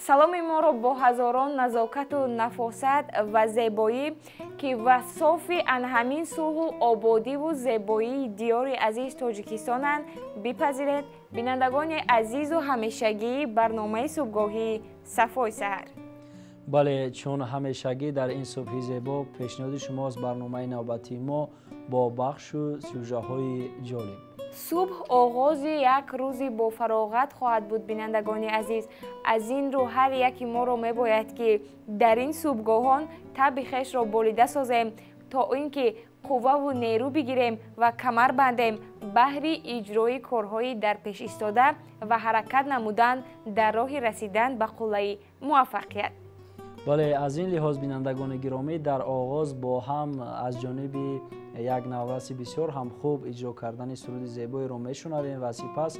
Саломи моро бо ҳазорон назокату нафосат ва зебоӣ, ки васофи ан ҳамин сулҳу ободиву зебоии диёри азиз Тоҷикистонанд, бипазиред, бинандагони азизу ҳамешагии барномаи субҳгоҳии Сафои саҳар. Бале, чун ҳамешагӣ дар ин субҳи зебо пешниҳоди шумост барномаи навбатии мо бо бахшу сюжаҳои ҷолиб. Субҳ оғози як рӯзи бофароғат хоҳад буд, бинандагони азиз. Аз ин рӯ ҳар яки моро мебояд, ки дар ин субҳгоҳон таби хешро болида созем, то ин ки қувваву нерӯ бигирем ва камар бандем баҳри иҷрои корҳои дар пеш истода ва ҳаракат намудан дар роҳи расидан ба қуллаи муваффақият. Бале, аз ин лиҳоз, бинандагони гиромӣ, дар оғоз бо ҳам аз ҷониби як навраси бисёр ҳам хуб иҷро кардани суруди зебоеро мешунавем ва сипас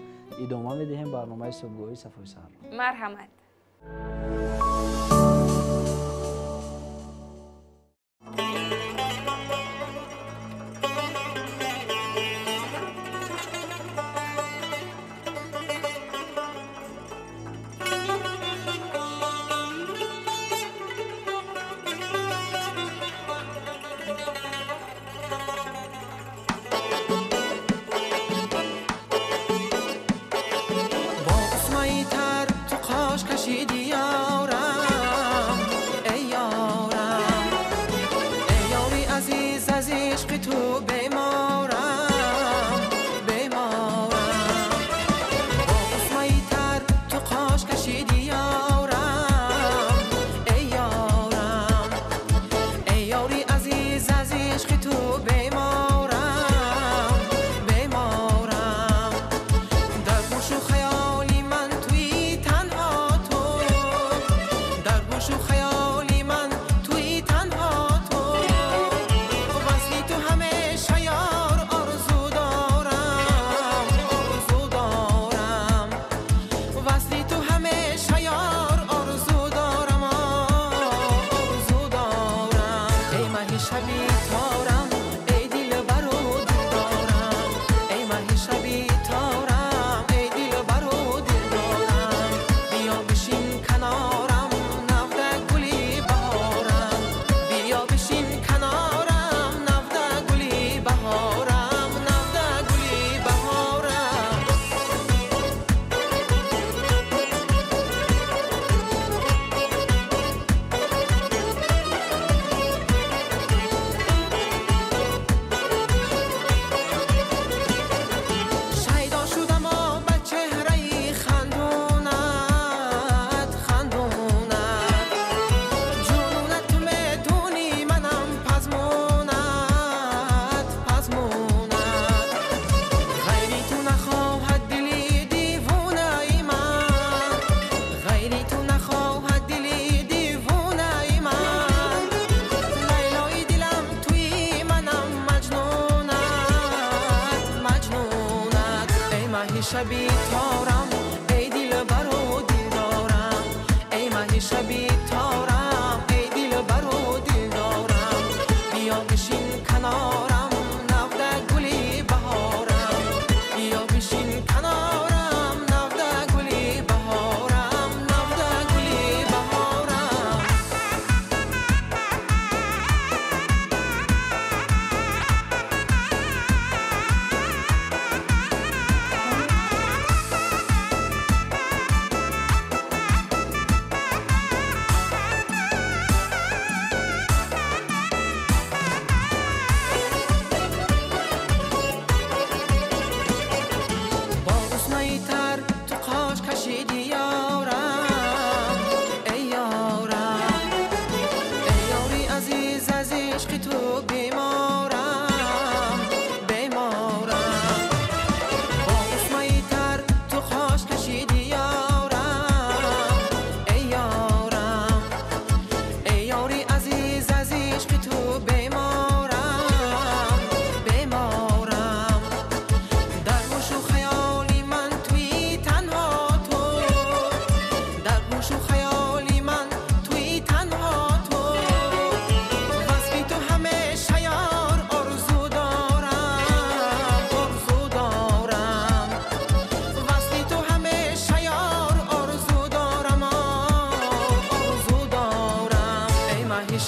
идома медиҳем барномаи субҳгоҳии Сафои саҳарро. Марҳамат.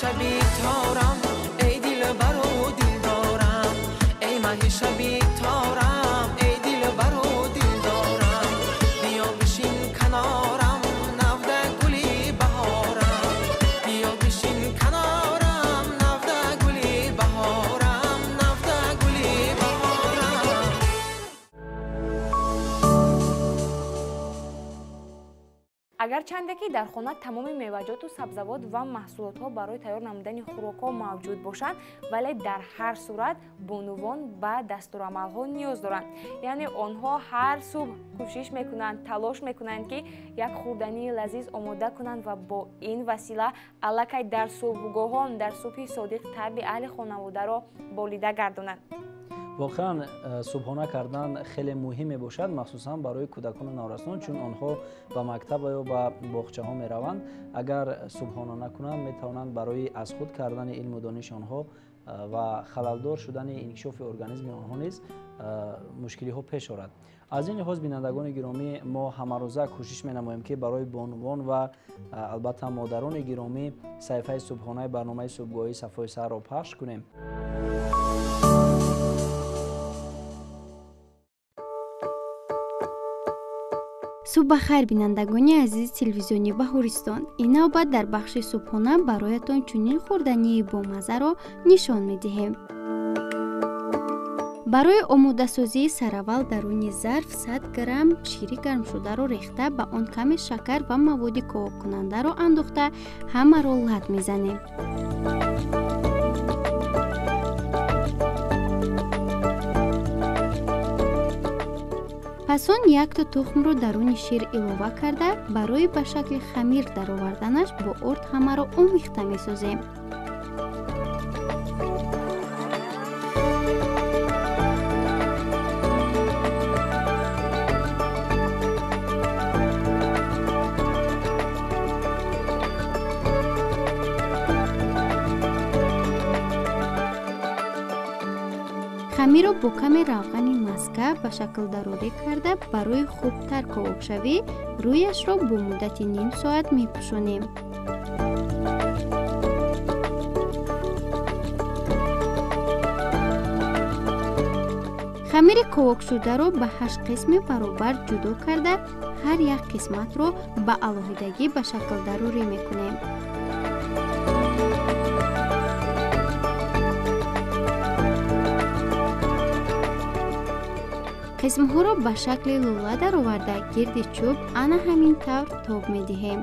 Шаби торам, эй дилбару дилдорам, эй маҳи шаби торам, эй дилбару дилдорам, биё бишин канорам, навда гули баҳорам, биё бишин канорам, навда гули баҳорам, навда гули баҳорам. Агарчанде ки дар хона тамоми меваҷоту сабзавот ва маҳсулотҳо барои тайёр намудани хӯрокҳо мавҷуд бошанд, вале дар ҳар сурат бонувон ба дастурамалҳо ниёз доранд. Яъне онҳо ҳар субҳ кӯшиш мекунанд, талош мекунанд, ки як хӯрдании лазиз омода кунанд ва бо ин васила аллакай дар субҳгоҳон, дар субҳи содиқ таъби аҳли хонаводаро болида гардонанд. Воқеан субҳона кардан хеле муҳим мебошад, махсусан барои кӯдакону наврасон, чун онҳо ба мактаб ва ё ба боғчаҳо мераванд. Агар субҳона накунанд, метавонанд барои аз худ кардани илму дониши онҳо ва халалдор шудани инкишофи организми онҳо низ мушкилиҳо пеш орад. Аз ин лиҳоз, бинандагони гиромӣ, мо ҳамарӯза кӯшиш менамоем, ки барои бонувон ва албатта модарони гиромӣ саҳифаи субҳонаи барномаи субҳгоҳии Сафои саҳарро пахш кунем. Субҳ ба хайр, бинандагони азизи телевизиони Баҳористон. Ин навбат дар бахши субҳона бароятон чунин хӯрдании бомаззаро нишон медиҳем. Барои омодасозии сараввал даруни зарф 100 грамм шири гармшударо рехта, ба он каме шакар ва маводи ковоккунандаро андохта, ҳамаро лат мезанем. Пас он якто тухмро даруни шир илова карда, барои ба шакли хамир дароварданаш бо орд ҳамаро омехта месозем. Хамирро бо каме равғани маска ба шаклдарорӣ карда, барои хубтар ковокшавӣ рӯяшро бо муддати ним соат мепӯшонем. Хамири ковокшударо ба 8 қисми баробар ҷудо карда, ҳар як қисматро ба алоҳидагӣ ба шаклдарорӣ мекунем. Қисмҳоро ба шакли лӯла дароварда, гирди чӯб ана ҳамин тавр тоб медиҳем.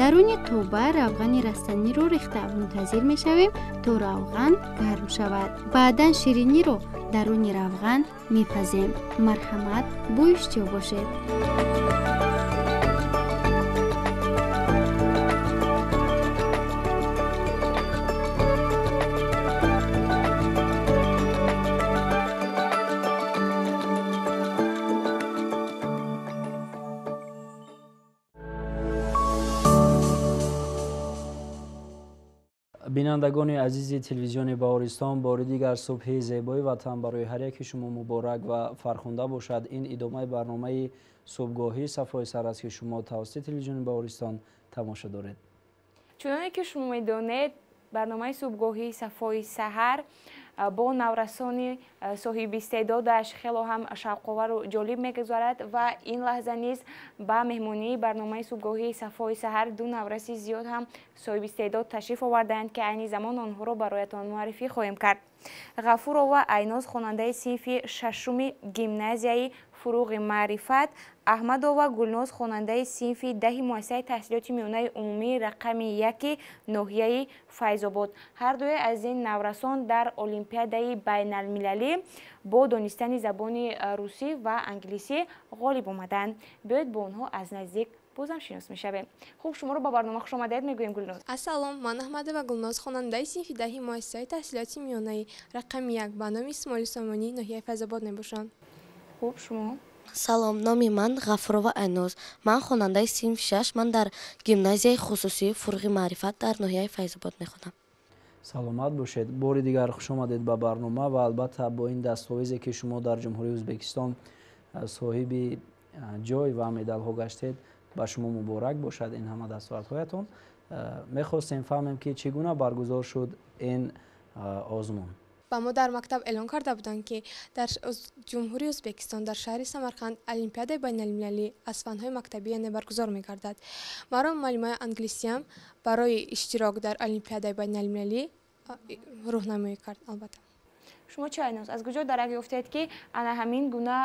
Даруни тоба равғани растаниро рехта мунтазир мешавем, то равған гарм шавад. Баъдан шириниро даруни равған мепазем. Марҳамат, боиштиҳо бошед. Бинандагони азизи телевизиони Баҳористон, бори дигар субҳи зебои ватан барои ҳар яки шумо муборак ва фархунда бошад. Ин идомаи барномаи субҳгоҳии Сафои саҳар аст, ки шумо тавассути телевизиони Баҳористон тамошо доред. Чуноне ки шумо медонед, барномаи субҳгоҳии Сафои саҳар бо наврасони соҳиби истеъдодаш хело ҳам шавқовару ҷолиб мегузарад ва ин лаҳза низ ба меҳмонии барномаи субҳгоҳии Сафои саҳар ду навраси зиёд ҳам соҳиби истеъдод ташриф овардаанд, ки айни замон онҳоро бароятон муаррифӣ хоҳем кард. Ғафурова Айноз, хонандаи синфи шашуми гимназияи Фуруғи маърифат, Аҳмадова Гулноз, хонандаи синфи 10 муассисаи таҳсилоти миёнаи умумии рақами 1 ноҳияи Файзобод. Ҳар дуе аз ин наврасон дар олимпиадаи байналмилалӣ бо донистани забони русӣ ва англисӣ ғолиб омаданд. Биёед бо онҳо аз наздик бозам шинос мешавем. Хуб, шуморо ба барнома хуш омадед мегӯем, Гулноз. Ассалом, ман Аҳмадова Гулноз, хонандаи синфи 10 муассисаи таҳсилоти миёнаи рақами 1 ба номи Исмоили Сомонӣ, ноҳияи Файзобод мебошам. Хуб, шумо? Салом, номи ман Ғафурова Айноз. Ман хонандаи синфи 6, ман дар гимназияи хусусии Фуруғи маърифат дар ноҳияи Файзобод мехонам. Саломат бошед. Бори дигар хуш омадед ба барнома ва албатта бо ин дастовезе, ки шумо дар Ҷумҳурии Ӯзбекистон соҳиби ҷой ва медалҳо гаштед. Ба шумо муборак бошад ин ҳама дастовардҳоятон. Мехостем фаҳмем, ки чӣ гуна баргузор шуд ин озмун. Ба мо дар мактаб эълон карда буданд, ки дар Ҷумҳурии Ӯзбекистон, дар шаҳри Самарқанд олимпиадаи байналмилалӣ аз фанҳои мактабӣ, яъне, баргузор мегардад. Маро муаллимаи англисиям барои иштирок дар олимпиадаи байналмилалӣ роҳнамоӣ кард, албатта. Шумо чӣ, Айноз, аз куҷо дарак ёфтед, ки ана ҳамин гуна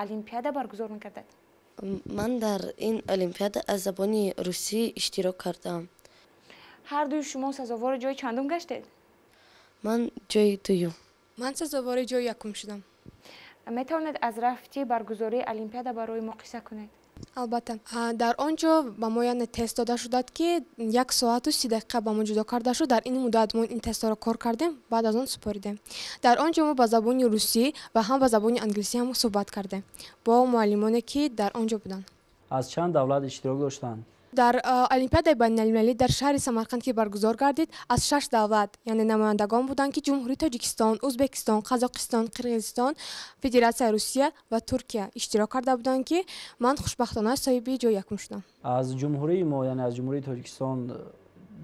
олимпиада баргузор мегардад? Ман дар ин олимпиада аз забони русӣ иштирок кардам. Ҳардуи шумо сазовори ҷои чандум гаштед? Ман ҷои дуюм. Ман сазовори ҷои якум шудам. Метавонед аз рафти баргузории олимпиада барои мо қисса кунед? Албатта. Дар он ҷо ба мо, яъне, тест дода шудад, ки 1 соату 30 дақиқа ба мо ҷудо карда шуд. Дар ин муддат мо ин тестҳоро кор кардем, баъд аз он супоридем. Дар он ҷо мо ба забони русӣ ва ҳам ба забони англисӣ ҳам суҳбат кардем бо муаллимоне, ки дар он ҷо буданд. Аз чанд давлат иштирок доштанд? Дар олимпиадаи байналмилалӣ дар шаҳри Самарқанд, ки баргузор гардид, аз шаш давлат, яъне, намояндагон буданд, ки Ҷумҳурии Тоҷикистон, Ӯзбекистон, Қазоқистон, Қирғизистон, Федератсияи Русия ва Туркия иштирок карда буданд, ки ман хушбахтона соҳиби ҷои якум шудам. Аз ҷумҳурии мо, яъне аз Ҷумҳурии Тоҷикистон,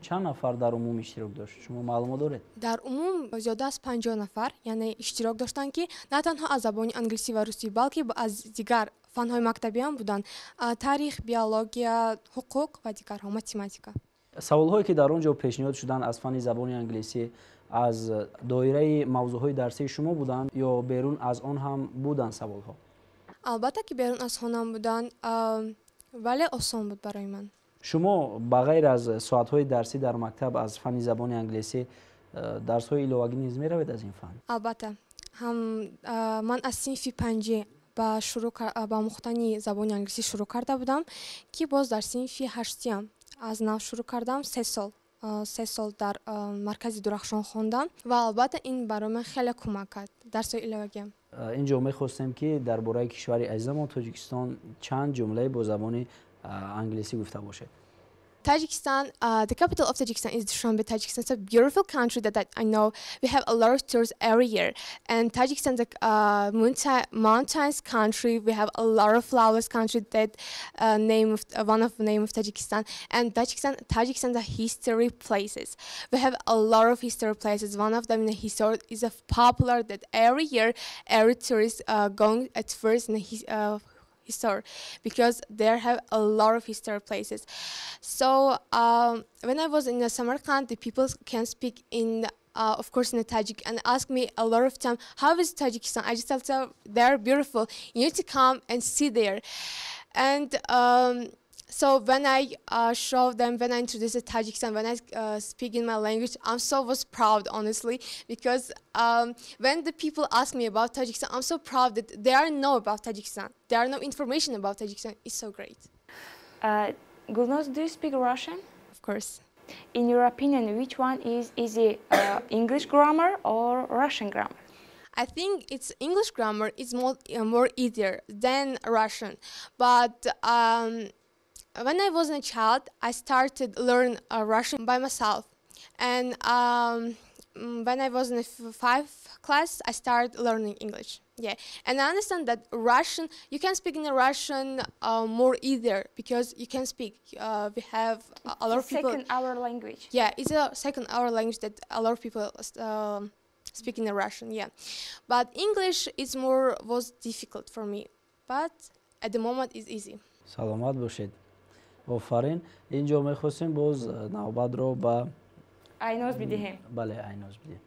чанд нафар дар умум иштирок дошт, шумо маълумот доред? Дар умум зиёда аз 50 нафар, яъне, иштирок доштанд, ки на танҳо аз забони англисӣ ва русӣ, балки аз дигар фанҳои мактабӣ ҳам буданд: таърих, биология, ҳуқуқ ва дигарҳо, математика. Саволҳое, ки дар он ҷо пешниҳод шуданд аз фанни забони англисӣ, аз доираи мавзӯъҳои дарсии шумо буданд ё берун аз он ҳам буданд саволҳо? Албатта, ки берун аз он ҳам буданд, вале осон буд барои ман. Шумо ба ғайр аз соатҳои дарсӣ дар мактаб аз фанни забони англисӣ дарсҳои иловагӣ низ меравед аз ин фан? Албатта, ҳам ман аз синфи панҷӣ ба омӯхтани забони англисӣ шурӯъ карда будам, ки боз дар синфи ҳаштиам аз нав шурӯъ кардам. 3 сол дар маркази Дурахшон хондам ва албатта ин барои ман хеле кӯмак кард, дарсҳои иловагиам. Инҷо мехостем, ки дар бораи кишвари азизамон Тоҷикистон чанд ҷумлае бо забони англисӣ гуфта бошед. Tajikistan, the capital of Tajikistan is Dushanbe. Tajikistan is a beautiful country that I know. We have a lot of tourists every year. And Tajikistan is a mountains country. We have a lot of flowers country that name of, one of the name of Tajikistan. And Tajikistan is a history places. We have a lot of history places. One of them in the history is a popular that every year, every tourist going at first in the history because there have a lot of history places. So when I was in the Samarkand, the people can speak in, of course, in the Tajik and ask me a lot of time, "How is Tajikistan?" I just tell them, "They're beautiful. You need to come and see there." And so when I show them, when I introduce the Tajikistan, when I speak in my language, I'm so was proud, honestly, because when the people ask me about Tajikistan, I'm so proud that they are know about Tajikistan. There are no information about Tajikistan. It's so great. Gulnaz, do you speak Russian? Of course. In your opinion, which one is easy, English grammar or Russian grammar? I think it's English grammar is more easier than Russian, but when I was a child, I started learn Russian by myself, and when I was in the five class, I started learning English. Yeah, and I understand that Russian, you can speak in Russian more easier because you can speak. We have a lot of people. Second our language. Yeah, it's a second our language that a lot of people speak in the Russian. Yeah, but English is more was difficult for me, but at the moment it's easy. Саломат бошед, офарин. Инҷо мехостем боз навбатро ба Айноз бидиҳем. Бале, Айноз бидиҳем.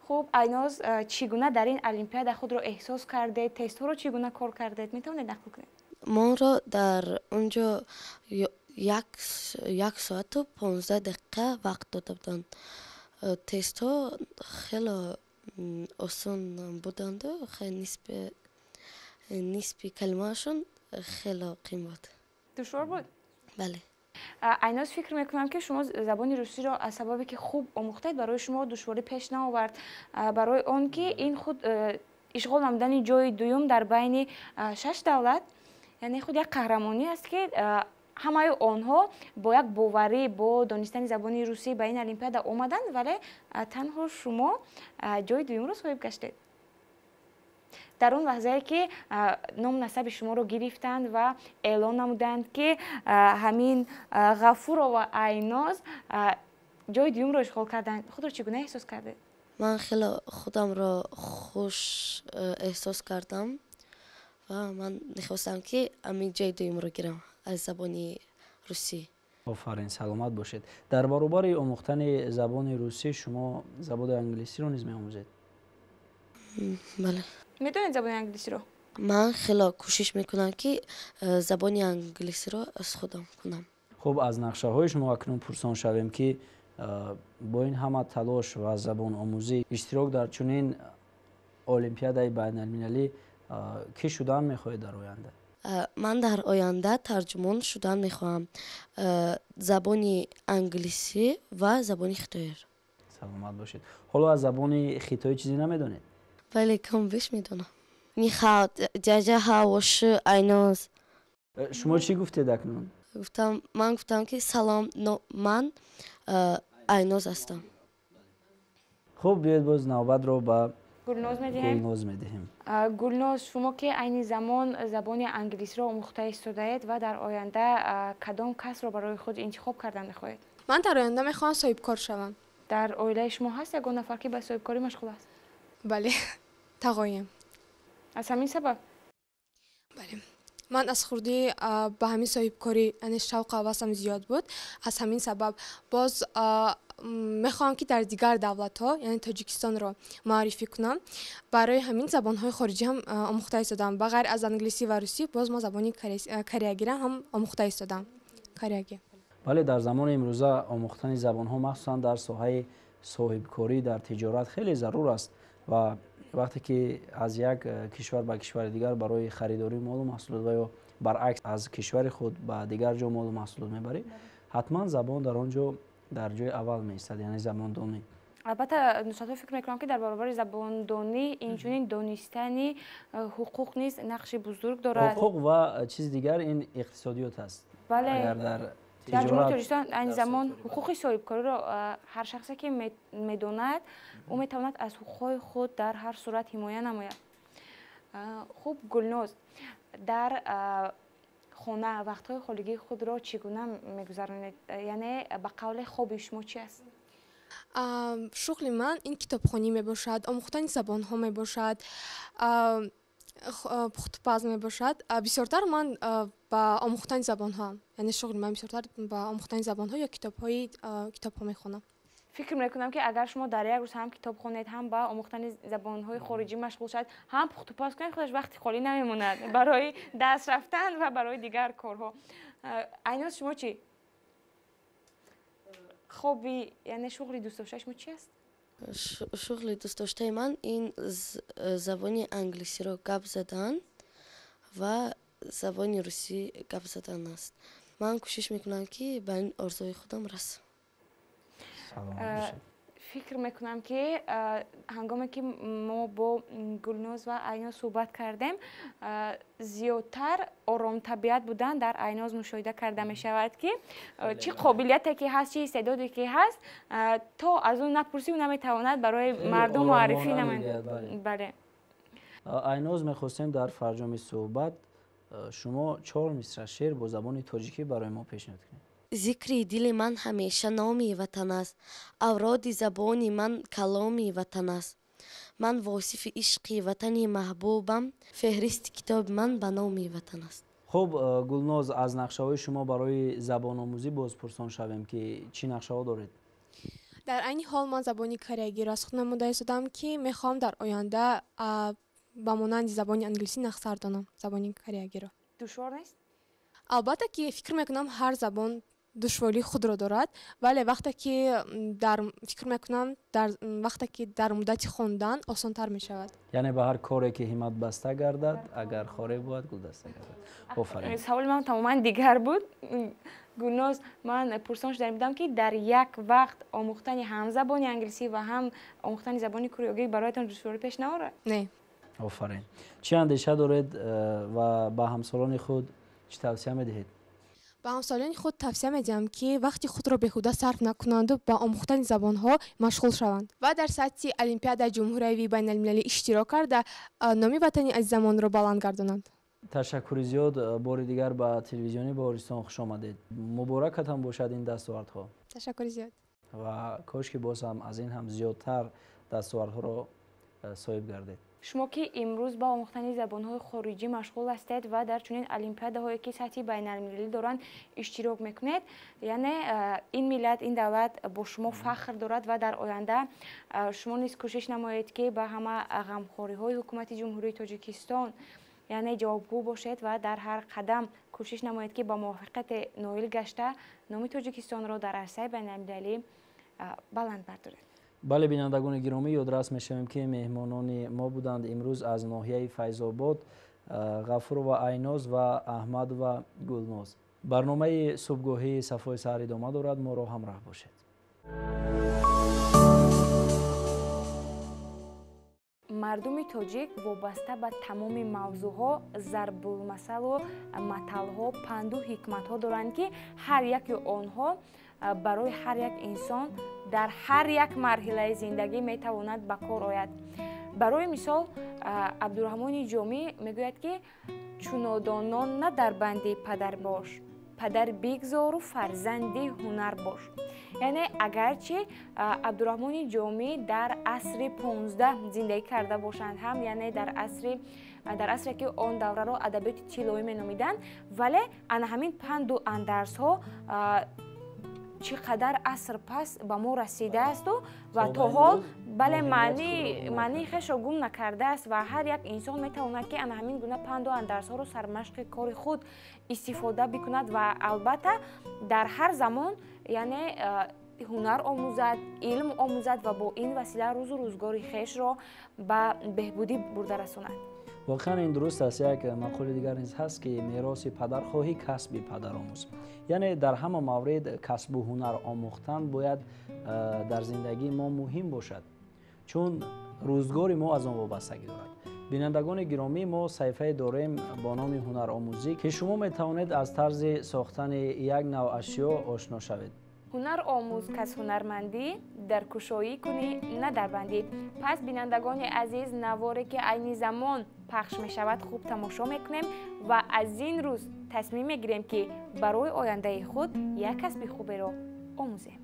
Хуб, Айноз, чӣ гуна дар ин олимпиада худро эҳсос кардед? Тестҳоро чӣ гуна кор кардед, метавонед нақл кунед? Моро дар он ҷо 1 соату 15 дақиқа вақт дода буданд. Тестҳо хеле осон буданду нисби калимаашон хеле қийин буд. Душвор буд? Бале. Айноз, фикр мекунам, ки шумо забони русиро аз сабабе ки хуб омӯхтед, барои шумо душворӣ пеш наовард, барои он ки ин худ ишғол намудани ҷои дуюм дар байни шаш давлат, яъне худ як қаҳрамонӣ аст, ки ҳамаи онҳо бо як боварӣ, бо донистани забони русӣ ба ин олимпиада омаданд, вале танҳо шумо ҷои дуюмро соҳиб гаштед. Дар он лаҳзае ки ном насаби шуморо гирифтанд ва эълон намуданд, ки ҳамин Ғафурова Айноз ҷои дуюмро ишғол карданд, худро чӣ гуна эҳсос кардед? Ман хеле худамро хуш эҳсос кардам ва ман мехостам, ки ҳамин ҷои дуюмро гирам аз забони русӣ. Офарин, саломат бошед. Дар баробари омӯхтани забони русӣ шумо забони англисиро низ меомӯзед? Бале. Медонед забони англисиро? Ман хеле кӯшиш мекунам, ки забони англисиро аз худам кунам. Хуб, аз нақшаҳои шумо акнун пурсон шавем, ки бо ин ҳама талош ва забономӯзӣ, иштирок дар чунин олимпиадаи байналмилалӣ, кӣ шудан мехоҳед дар оянда? Ман дар оянда тарҷумон шудан мехоҳам, забони англисӣ ва забони хитоиро. Саломат бошед. Ҳоло аз забони хитоӣ чизе намедонед? Бале, кам беш медонам. 你好，大家好，我是 Айноз. Шумо чӣ гуфтед акнун? Гуфтам, ман гуфтам, ки салом, ман Айноз ҳастам. Хуб, биёед, боз навбатро ба Гулноз медиҳем. Гулноз медиҳем. Гулноз, шумо ки айни замон забони англисиро омӯхта истодаед ва дар оянда кадом касбро барои худ интихоб кардан мехоҳед? Ман дар оянда мехоҳам соҳибкор шавам. Дар оилаи шумо ҳаст ягон нафар, ки ба соҳибкорӣ машғул аст? Бале, тағоем. Аз ҳамин сабаб? Бале, ман аз хурдӣ ба ҳамин соҳибкорӣ, яъне шавқу ҳавасам зиёд буд. Аз ҳамин сабаб боз мехоҳам, ки дар дигар давлатҳо, яъне Тоҷикистонро муаррифӣ кунам. Барои ҳамин забонҳои хориҷӣ ҳам омӯхта истодам. Ба ғайр аз англисӣ ва русӣ боз мо забони кореягиро ҳам омӯхта истодам, кореягӣ. Бале, дар замони имрӯза омӯхтани забонҳо, махсусан дар соҳаи соҳибкорӣ, дар тиҷорат хеле зарур аст ва вақте ки аз як кишвар ба кишвари дигар барои харидории молу маҳсулот ва ё баръакс аз кишвари худ ба дигар ҷо молу маҳсулот мебарӣ, ҳатман забон дар он ҷо дар ҷои аввал меистад, яъне забондонӣ. Албатта, нусратҳо, фикр мекунам, ки дар баробари забондонӣ инчунин донистани ҳуқуқ низ нақши бузург дорад. Ҳуқуқ ва чизи дигар ин иқтисодиёт аст. Бале. Агар дар дар Ҷумҳурии Тоҷикистон айни замон ҳуқуқи соҳибкориро ҳар шахсе ки медонад, ӯ метавонад аз ҳуқуқҳои худ дар ҳар сурат ҳимоя намояд. Хуб, Гулноз, дар хона вақтҳои холигии худро чӣ гуна мегузаронед? Яъне, ба қавле, хоби шумо чи аст? Шуғли ман ин китобхонӣ мебошад, омӯхтани забонҳо мебошад, пухтупаз мебошад. Бисёртар ман ба омӯхтани забонҳо, яъне шуғли ман бисёртар ба омӯхтани забонҳо ё китобҳо мехонам. Фикр мекунам, ки агар шумо дар як рӯз ҳам китоб хонед, ҳам ба омӯхтани забонҳои хориҷӣ машғул шавед, ҳам пухтупаз кунед, худаш вақти холӣ намемонад барои даст рафтан ва барои дигар корҳо. Айноз, шумо чӣ? Хоби, яъне шуғли дӯстдоштаи шумо чи аст? Шуғли дӯстдоштаи ман ин забони англисиро гап задан ва забони русӣ гап задан аст. Ман кӯшиш мекунам, ки ба ин орзуи худам расам. Фикр мекунам, ки ҳангоме ки мо бо Гулноз ва Айноз суҳбат кардем, зиёдтар оромтабиат будан дар Айноз мушоҳида карда мешавад, ки чӣ қобилияте ки ҳаст, чӣ истеъдоде ки ҳаст, то аз ӯ напурсӣ, ӯ наметавонад барои мардум муаррифӣ намояд. Бале. Айноз, мехостем дар фарҷоми суҳбат шумо чор мисра шеър бо забони тоҷикӣ барои мо пешниҳод кунед. Зикри дили ман ҳамеша номи ватан аст, авроди забони ман каломи ватан аст. Ман восифи ишқи ватани маҳбубам, феҳристи китоби ман ба номи ватан аст. Хуб, Гулноз, аз нақшаҳои шумо барои забономӯзӣ боз пурсон шавем, ки чӣ нақшаҳо доред? Дар айни ҳол ман забони кореягиро аз худ намуда истодам, ки мехоҳам дар оянда ба монанди забони англисӣ нақсар донам забони кореягиро. Душвор нест? Албатта ки, фикр мекунам, ҳар забон душвории худро дорад, вале вақте ки дар фикр мекунам, дар вақте ки дар муддати хондан осонтар мешавад. Яъне ба ҳар коре ки ҳиммат баста гардад, агар хоре бувад, гулдаста гардад. Офарин. Саволи ман тамоман дигар буд, Гулноз. Ман пурсон шуда будам, ки дар як вақт омӯхтани ҳам забони англисӣ ва ҳам омӯхтани забони кореягӣ бароятон душворӣ пеш наорад? Не. Офарин. Чӣ андеша доред ва ба ҳамсолони худ чӣ тавсия медиҳед? Ба ҳамсолони худ тавсия медиҳам, ки вақти худро беҳуда сарф накунанду ба омӯхтани забонҳо машғул шаванд ва дар сатҳи олимпиадаи ҷумҳуриявии байналмилалӣ иштирок карда, номи ватани азизамонро баланд гардонанд. Ташаккури зиёд. Бори дигар ба телевизиони Баҳористон хуш омадед. Муборакатон бошад ин дастовардҳо. Ташаккури зиёд. Ва кош ки боз ҳам аз ин ҳам зиёдтар дастовардҳоро соҳиб гардед. Шумо ки имрӯз ба омӯхтани забонҳои хориҷӣ машғул ҳастед ва дар чунин олимпиадаҳое ки сатҳи байналмилалӣ доранд иштирок мекунед, яъне ин миллат, ин давлат бо шумо фахр дорад ва дар оянда шумо низ кӯшиш намоед, ки ба ҳама ғамхориҳои ҳукумати Ҷумҳурии Тоҷикистон яъне ҷавобгӯ бошед ва дар ҳар қадам кӯшиш намоед, ки ба муваффақияте ноил гашта номи Тоҷикистонро дар арсаи байналмилалӣ баланд бардоред. Бале, бинандагони гиромӣ, ёдрас мешавем, ки меҳмонони мо буданд имрӯз аз ноҳияи Файзобод Ғафурова Айноз ва Аҳмадова Гулноз. Барномаи субҳгоҳии Сафои саҳар идома дорад. Моро ҳамроҳ бошед. Мардуми тоҷик вобаста ба тамоми мавзӯъҳо зарбулмасалу маталҳо, панду ҳикматҳо доранд, ки ҳар яки онҳо барои ҳар як инсон дар ҳар як марҳилаи зиндагӣ метавонад ба кор ояд. Барои мисол, Абдураҳмони Ҷомӣ мегӯяд, ки чунодонон на дар банди падар бош, падар бигзору фарзанди ҳунар бош. Яъне агарчи Абдураҳмони Ҷомӣ дар асри 15 зиндагӣ карда бошанд ҳам, яъне дар асре ки он давраро адабиёти тиллоӣ меномиданд, вале ана ҳамин панду андарсҳо чӣ қадар аср пас ба мо расидаасту ва то ҳол бале маънии хешро гум накардааст ва ҳар як инсон метавонад, ки ана ҳамин гуна панду андарсҳоро сармашқи кори худ истифода бикунад ва албатта дар ҳар замон яъне ҳунар омӯзад, илм омӯзад ва бо ин васила рӯзу рӯзгори хешро ба беҳбудӣ бурда расонад. Воқеан ин дуруст аст. Як мақоли дигар низ ҳаст, ки мероси падар хоҳӣ, касби падар омӯз. Яъне дар ҳама маврид касбу ҳунар омӯхтан бояд дар зиндагии мо муҳим бошад, чун рӯзгори мо аз он вобастагӣ дорад. Бинандагони гиромӣ, мо саҳифае дорем бо номи ҳунаромӯзӣ, ки шумо метавонед аз тарзи сохтани як нав ашё ошно шавед. Ҳунар омӯз кас ҳунармандӣ, дар кушоӣ кунӣ на дар бандӣ. Пас бинандагони азиз, наворе ки айни замон пахш мешавад хуб тамошо мекунем ва аз ин рӯз тасмим мегирем, ки барои ояндаи худ як касби хуберо омӯзем.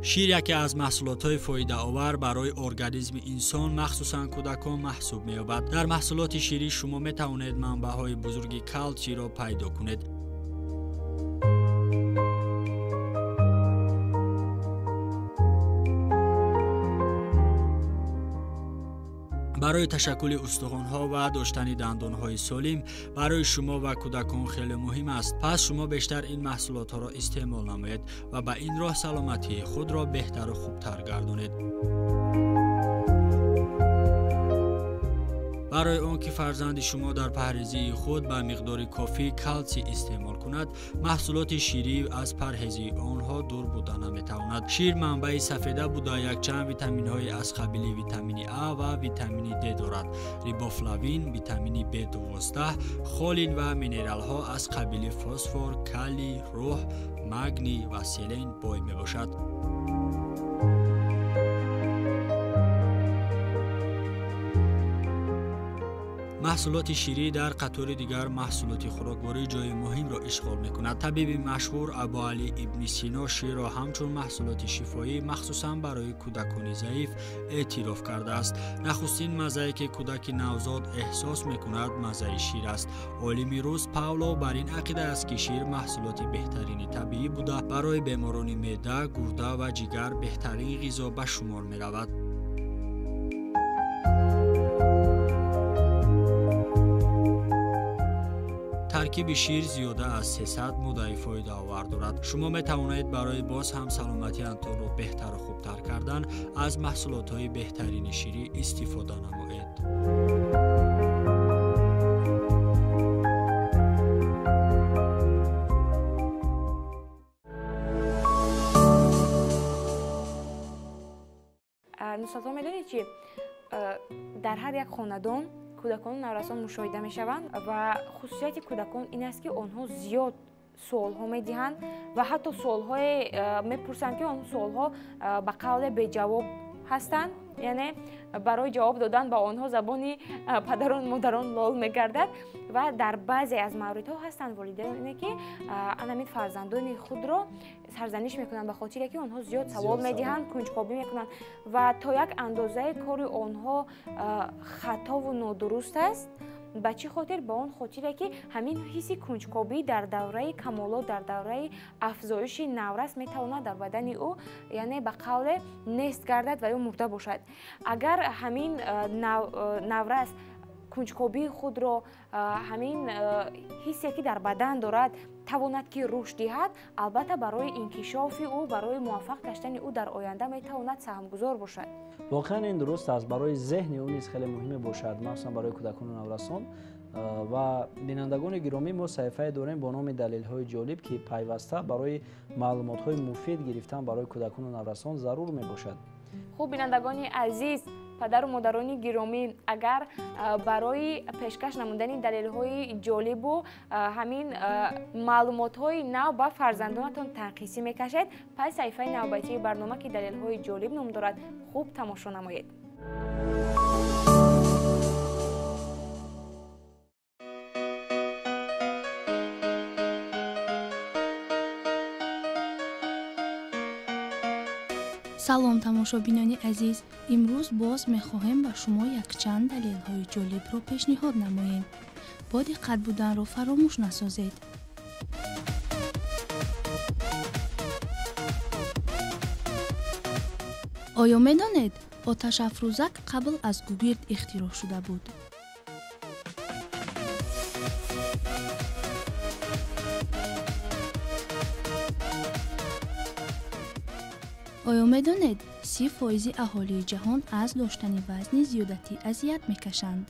Шир яке аз маҳсулотҳои фоидаовар барои организми инсон, махсусан кӯдакон маҳсуб меёбад. Дар маҳсулоти ширӣ шумо метавонед манбаъҳои бузурги калсийро пайдо кунед. Барои ташаккули устухонҳо ва доштани дандонҳои солим барои шумо ва кӯдакон хеле муҳим аст. Пас шумо бештар ин маҳсулотҳоро истеъмол намоед ва ба ин роҳ саломатии худро беҳтару хубтар гардонед. Барои он ки фарзанди шумо дар парҳезии худ ба миқдори кофӣ калсий истеъмол кунад, маҳсулоти ширӣ аз парҳезии онҳо дур буда наметавонад. Шир манбаи сафеда буда якчанд витаминҳои аз қабили витамини А ва витамини Д дорад, рибофлавин, витамини Б12, холин ва минералҳо аз қабили фосфор, калий, рӯҳ, магний ва селен бой мебошад. Маҳсулоти ширӣ дар қатори дигар маҳсулоти хӯрокворӣ ҷои муҳимро ишғол мекунад. Табиби машҳур Абуалӣ ибни Сино ширро ҳамчун маҳсулоти шифоӣ махсусан барои кӯдакони заиф эътироф кардааст. Нахустин маззае ки кӯдаки навзод эҳсос мекунад, маззаи шир аст. Олими рус Павлов бар ин ақида аст, ки шир маҳсулоти беҳтарини табиӣ буда барои беморони меъда, гурда ва ҷигар беҳтарин ғизо ба шумор меравад. Таркиби шир зиёда аз 300 моддаи фоидаовар дорад. Шумо метавонед барои боз ҳам саломатиатонро беҳтару хубтар кардан аз маҳсулотҳои беҳтарини ширӣ истифода намоед. Нусратҳо, медонед чи дар ҳар як хонадон кӯдакону наврасон мушоҳида мешаванд ва хусусияти кӯдакон ин аст, ки онҳо зиёд суолҳо медиҳанд ва ҳатто суолҳое мепурсанд, ки он суолҳо ба қавле беҷавоб ҳастанд, яъне барои ҷавоб додан ба онҳо забони падарон модарон лол мегардад. Ва дар баъзе аз мавридҳо ҳастанд волидайне, ки анамин фарзандони худро сарзаниш мекунанд ба хотире ки онҳо зиёд савол медиҳанд, кунҷкобӣ мекунанд ва то як андозаи кори онҳо хатову нодуруст аст. Ба чӣ хотир? Ба он хотире ки ҳамин ҳисси кунҷкобӣ дар давраи камолот, дар давраи афзоиши наврас метавонад дар бадани ӯ, яъне ба қавле, нест гардад ва ё мурда бошад. Агар ҳамин наврас кунҷкобии худро, ҳамин ҳиссе ки дар бадан дорад, тавонад ки рушд диҳад, албатта барои инкишофи ӯ, барои муваффақ гаштани ӯ дар оянда метавонад саҳмгузор бошад. Воқеан ин дуруст аст. Барои зеҳни ӯ низ хеле муҳим мебошад, махсусан барои кӯдакону наврасон. Ва бинандагони гиромӣ, мо саҳифае дорем бо номи далелҳои ҷолиб, ки пайваста барои маълумотҳои муфид гирифтан барои кӯдакону наврасон зарур мебошад. Хуб, бинандагони азиз, падару модарони гиромӣ, агар барои пешкаш намудани далелҳои ҷолибу ҳамин маълумотҳои нав ба фарзандонатон танқисӣ мекашед, пас саҳифаи навбатии барнома, ки далелҳои ҷолиб ном дорад, хуб тамошо намоед. Салом, тамошобинони азиз! Имрӯз боз мехоҳем ба шумо якчанд далелҳои ҷолибро пешниҳод намоем. Бо диққат буданро фаромӯш насозед. Оё медонед, оташафрӯзак қабл аз гугирд ихтироъ шуда буд? Оё медонед, 30% аҳолии ҷаҳон аз доштани вазни зиёдатӣ азият мекашанд?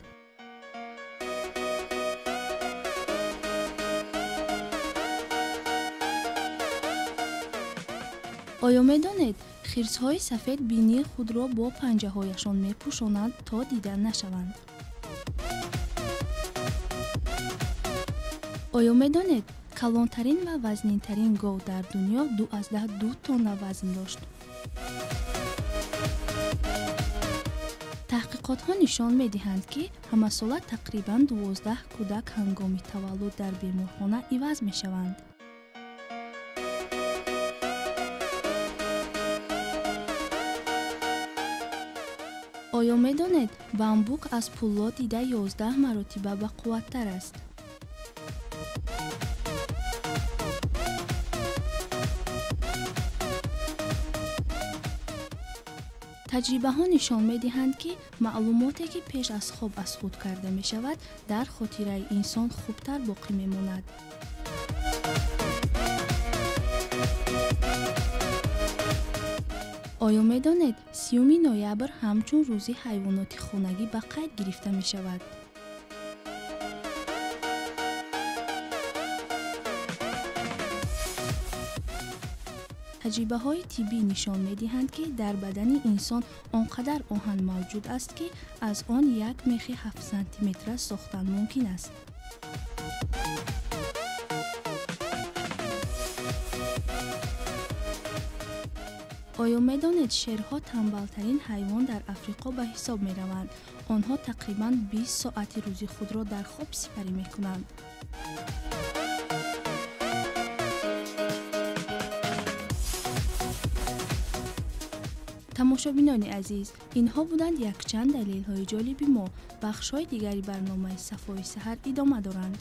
Оё медонед, хирсҳои сафед бинии худро бо панҷаҳояшон мепӯшонанд, то дида нашаванд? Оё медонед, калонтарин ва вазнинтарин гов дар дунё 2,2 тонна вазн дошт? Таҳқиқотҳо нишон медиҳанд, ки ҳамасола тақрибан 12 кӯдак ҳангоми таваллуд дар беморхона иваз мешаванд. Оё медонед, бамбук аз пулло дида 11 маротиба бақувваттар аст? Таҷрибаҳо нишон медиҳанд, ки маълумоте, ки пеш аз хоб аз худ карда мешавад, дар хотираи инсон хубтар боқӣ мемонад. Оё медонед, 30 ноябр ҳамчун рӯзи ҳайвоноти хонагӣ ба қайд гирифта мешавад? Таҷрибаҳои тиббӣ нишон медиҳанд, ки дар бадани инсон он қадар оҳан мавҷуд аст, ки аз он як мехи 7 сантиметра сохтан мумкин аст. Оё медонед, шерҳо танбалтарин ҳайвон дар Африқо ба ҳисоб мераванд? Онҳо тақрибан 20 соати рӯзи худро дар хоб сипарӣ мекунанд. Тамошобинони азиз, инҳо буданд якчанд далелҳои ҷолиби мо. Бахшҳои дигари барномаи Сафои саҳар идома доранд.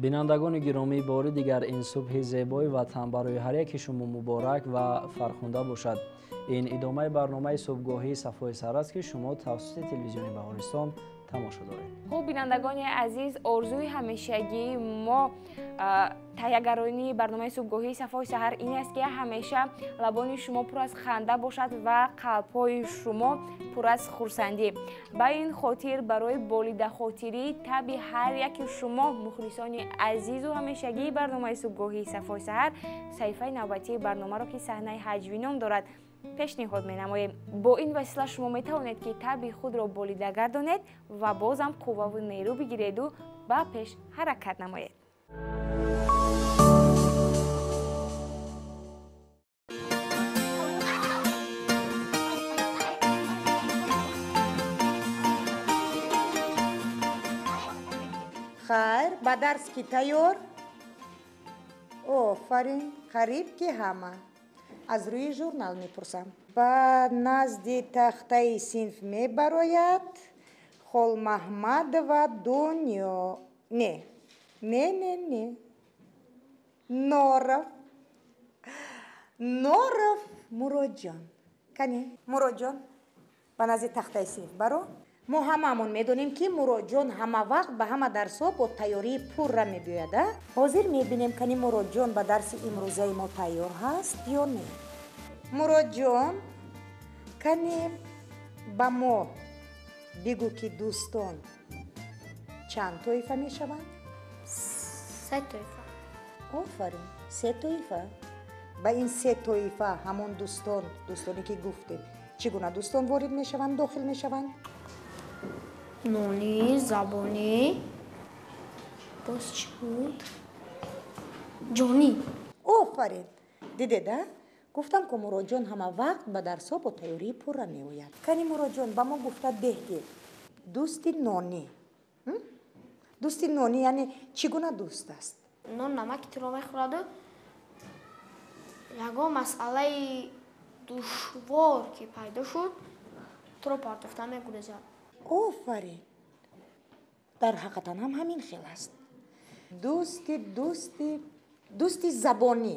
Бинандагони гиромӣ, бори дигар ин субҳи зебои ватан барои ҳар яки шумо муборак ва фархунда бошад. Ин идомаи барномаи субҳгоҳии Сафои саҳар аст, ки шумо тавассути телевизиони Баҳористон тамошо доред. Хуб, бинандагони азиз, орзуи ҳамешагии мо таҳиягарони барномаи субҳгоҳии Сафои саҳар ин аст, ки ҳамеша лабони шумо пур аз ханда бошад ва қалбҳои шумо пур аз хурсандӣ. Ба ин хотир барои болидахотирии таби ҳар яки шумо, мухлисони азизу ҳамешагии барномаи субҳгоҳии Сафои саҳар, саҳифаи навбатии барномаро, ки саҳнаи ҳаҷвӣ ном дорад, пешниҳод менамоем. Бо ин васила шумо метавонед, ки таби худро болида гардонед ва бозам қувваву нерӯ бигиреду ба пеш ҳаракат намоед. Хайр, ба дарс ки тайёр? Офарин, қариб ки ҳама. Аз рӯи журнал мепурсам. Ба назди тахтаи синф мебарояд Холмаҳмадова Дунё. Не, не, не, не. Норов. Норов Муроджон. Кани, Муроджон, ба назди тахтаи синф баро. Мо ҳамаамон медонем, ки Муроджон ҳама вақт ба ҳама дарсҳо бо тайёрии пурра мебиёяд. Ҳозир мебинем, кани Муроджон ба дарси имрӯзаи мо тайёр ҳаст ё не. Муроджон, кани ба мо бигӯ, ки дӯстон чанд тоифа мешаванд? Се тоифа. Офарин, се тоифа. Ба ин се тоифа ҳамон дӯстон, дӯстоне ки гуфтем, чӣ гуна дӯстон ворид мешаванд, дохил мешаванд? Нони, забонӣ, боз чӣ буд? Ҷонӣ. Офарин, дидед, а? Гуфтам, ку Муроджон ҳама вақт ба дарсҳо бо тайёрии пурра меояд. Кани Муроджон, ба мо гуфта деҳ, ки дӯсти нонӣ. Дӯсти нонӣ яъне чӣ гуна дӯст аст? Нон намаки туро мехӯраду ягон масъалаи душвор ки пайдо шуд, туро партофта мегурезад. Офарин, дар ҳақиқатан ҳам ҳамин хел аст. Дӯсти дӯсти дӯсти забонӣ.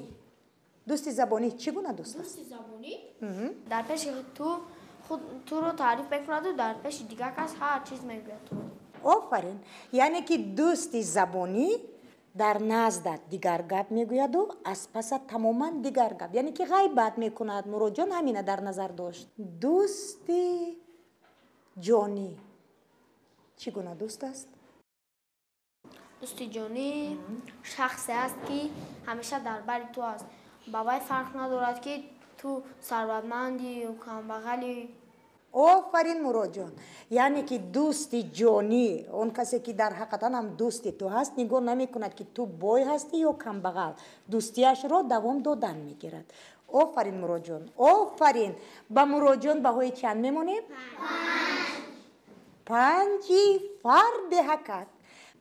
Дӯсти забонӣ чӣ гуна дӯст аст? Дӯсти забонӣ дар пеши ту худ туро таъриф мекунаду дар пеши дигар кас ҳар чиз мегӯяд. Офарин, яъне ки дӯсти забонӣ дар наздат дигар гап мегӯяду аз пасат тамоман дигар гап, яъне ки ғайбат мекунад. Муроджон ҳамина дар назар дошт. Дӯсти ҷонӣ чӣ гуна дӯст аст? Дӯсти ҷонӣ шахсе аст, ки ҳамеша дар бари ту аст. Ба вай фарқ надорад, ки ту сарватмандӣ ё камбағалӣ. Офарин, Муроджон, яъне ки дӯсти ҷонӣ он касе, ки дар ҳақиқатан ҳам дӯсти ту ҳаст, нигоҳ намекунад, ки ту бой ҳастӣ ё камбағал, дӯстияшро давом додан мегирад. Офарин, Муроджон, офарин. Ба Муроджон баҳои чанд мемонем? Панҷи фарди ҳакат.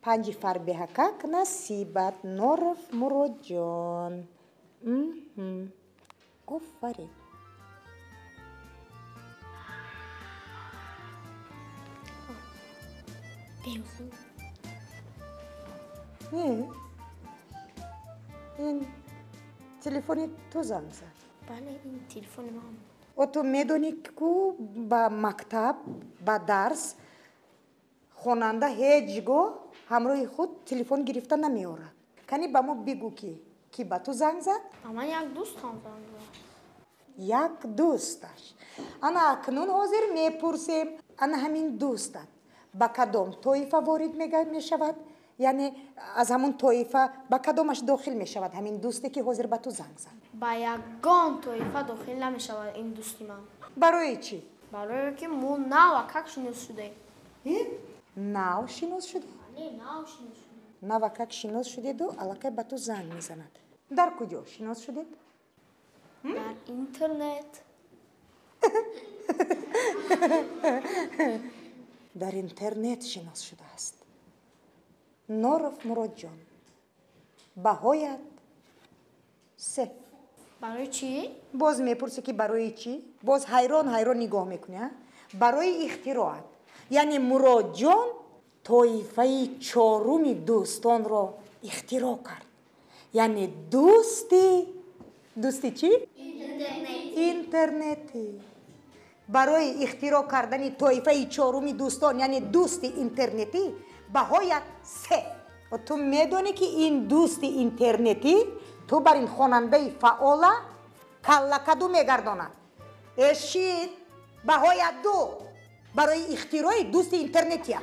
Панҷи фарбеҳакак насибат, Норов Муродҷон. Офарин. Не, ин телефони ту занг зад. Бале, ин телефони ман. О, ту медонӣ, ку ба мактаб, ба дарс хонанда ҳеҷ гоҳ ҳамроҳи худ телефон гирифта намеорад. Кани ба мо бигӯ, ки ба ту занг зад? Ба ман як дӯстам занг зад. Як дӯсташ. Ана акнун ҳозир мепурсем, ана ҳамин дӯстат ба кадом тоифа ворид мешавад? Яъне аз ҳамун тоифа ба кадомаш дохил мешавад ҳамин дӯсте, ки ҳозир ба ту занг зад? Ба ягон тоифа дохил намешавад ин дӯсти ман. Барои чӣ? Барое ки мо навакак шинос шудем. Нав шинос шудед? Бале, нав шинос шудем. Навакак шинос шудеду аллакай ба ту занг мезанад. Дар куҷо шинос шудед? Дар интернет. Дар интернет шинос шудааст. Норов Муродҷон, баҳоят се. Барои чӣ? Боз мепурсӣ, ки барои чӣ? Боз ҳайрон ҳайрон нигоҳ мекунӣ. Барои ихтироат. Яъне Муродҷон тоифаи чоруми дӯстонро ихтироъ кард. Яъне дӯсти чӣ? Интернетӣ. Барои ихтироъ кардани тоифаи чоруми дӯстон, яъне дӯсти интернетӣ, баҳоят се. Ту медонӣ, ки ин дӯсти интернетӣ ту бар ин хонандаи фаъола каллакаду мегардонад. Эшид, баҳоят ду барои ихтирои дӯсти интернетия.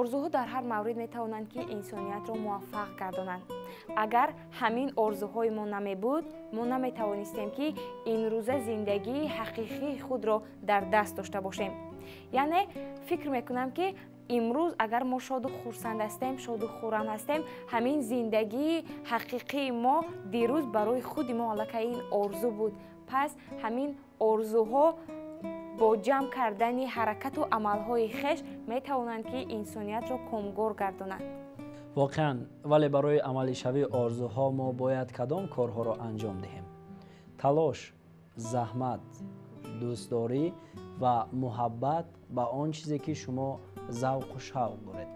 Орзуҳо дар ҳар маврид метавонанд, ки инсониятро муваффақ гардонанд. Агар ҳамин орзуҳои мо намебуд, мо наметавонистем, ки имрӯза зиндагии ҳақиқии худро дар даст дошта бошем. Яъне фикр мекунам, ки имрӯз агар мо шоду хурсанд ҳастем, шоду хуррам ҳастем, ҳамин зиндагии ҳақиқии мо дирӯз барои худи мо аллакай ин орзу буд. Пас ҳамин орзуҳо бо ҷамъ кардани ҳаракату амалҳои хеш метавонанд, ки инсониятро комгор гардонанд. Воқеан, вале барои амалишавии орзуҳо мо бояд кадом корҳоро анҷом диҳем? Талош, заҳмат, дӯстдорӣ ва муҳаббат ба он чизе, ки шумо завқу шавқ доред.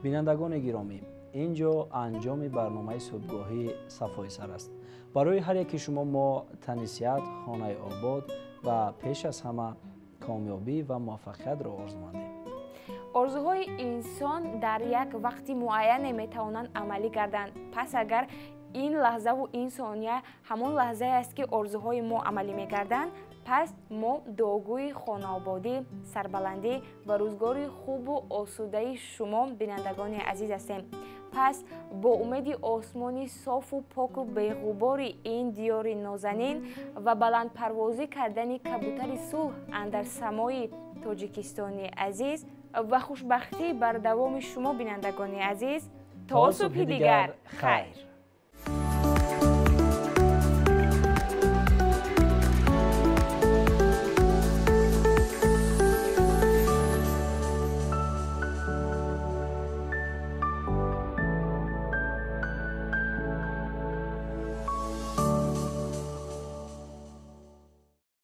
Бинандагони гиромӣ, ин ҷо анҷоми барномаи субҳгоҳии Сафои сар аст. Барои ҳар яки шумо мо тани сиҳат, хонаи обод ва пеш аз ҳама комёбӣ ва муваффақиятро орзумандем. Орзуҳои инсон дар як вақти муайяне метавонанд амалӣ гарданд. Пас агар ин лаҳзаву ин сония ҳамон лаҳзае аст, ки орзуҳои мо амалӣ мегарданд, пас мо дуогӯи хонаободӣ, сарбаландӣ ва рӯзгори хубу осудаи шумо, бинандагони азиз, ҳастем. Пас бо умеди осмони софу поку беғубори ин диёри нозанин ва баландпарвозӣ кардани кабутари сулҳ андар самои Тоҷикистони азиз ва хушбахтӣ бар давоми шумо, бинандагони азиз, то субҳи дигар, хайр.